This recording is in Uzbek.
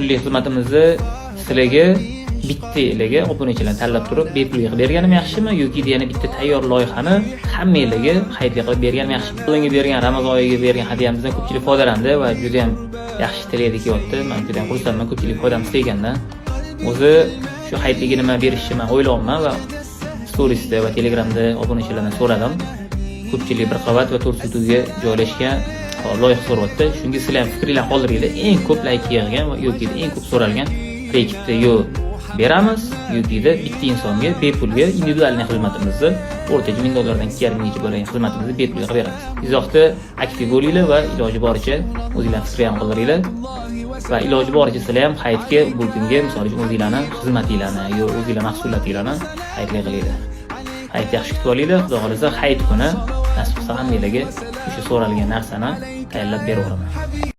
Pulli xizmatimizni sizlarga bitta ilaga obunachilarni tanlab turib bepul qilib berganim yaxshimi yoki yana bitta tayyor loyihani hammanglarga hayitga qilib berganim yaxshimi? Oldingi bergan, Ramazon oyiga bergan hadyamizdan ko'pchilik foydalandi va juda ham yaxshi tilakda kelyapti. Man juda ham xursandman ko'pchilik foydamiz tegandan. O'zi shu hayitliga nima berishni man o'ylayapman va storiesda va Telegramda obunachilardan so'radim. Ko'pchilik bir qavat va 4 sotixga joylashgan loyiha so'rayapti. Shunga sizlar ham fikringlarni qoldiringlar. Eng ko'p layk yig'gan va yoki eng ko'p so'ralgan proyektni yo beramiz, yokida bitta insonga bepulga индивидуальный xizmatimizni, o'rtacha 1000 dollardan 2,5 minggacha bo'lgan xizmatimizni bepulga qilib beramiz. Izohda aktiv bo'linglar va iloji boricha o'zinglar fikr ham qoldiringlar va iloji boricha sizlar ham hayitga, bu kunga, misol uchun, o'zinglarni xizmatinglarni yo o'zinglar mahsulotinglarni hayitli qilinglar. Hayit yaxshi kutib olinglar. Xudo xohlasa, hayit kuni nasib qilsa, hammanglarga o'sha so'ralgan narsani tayyorlab beraveraman.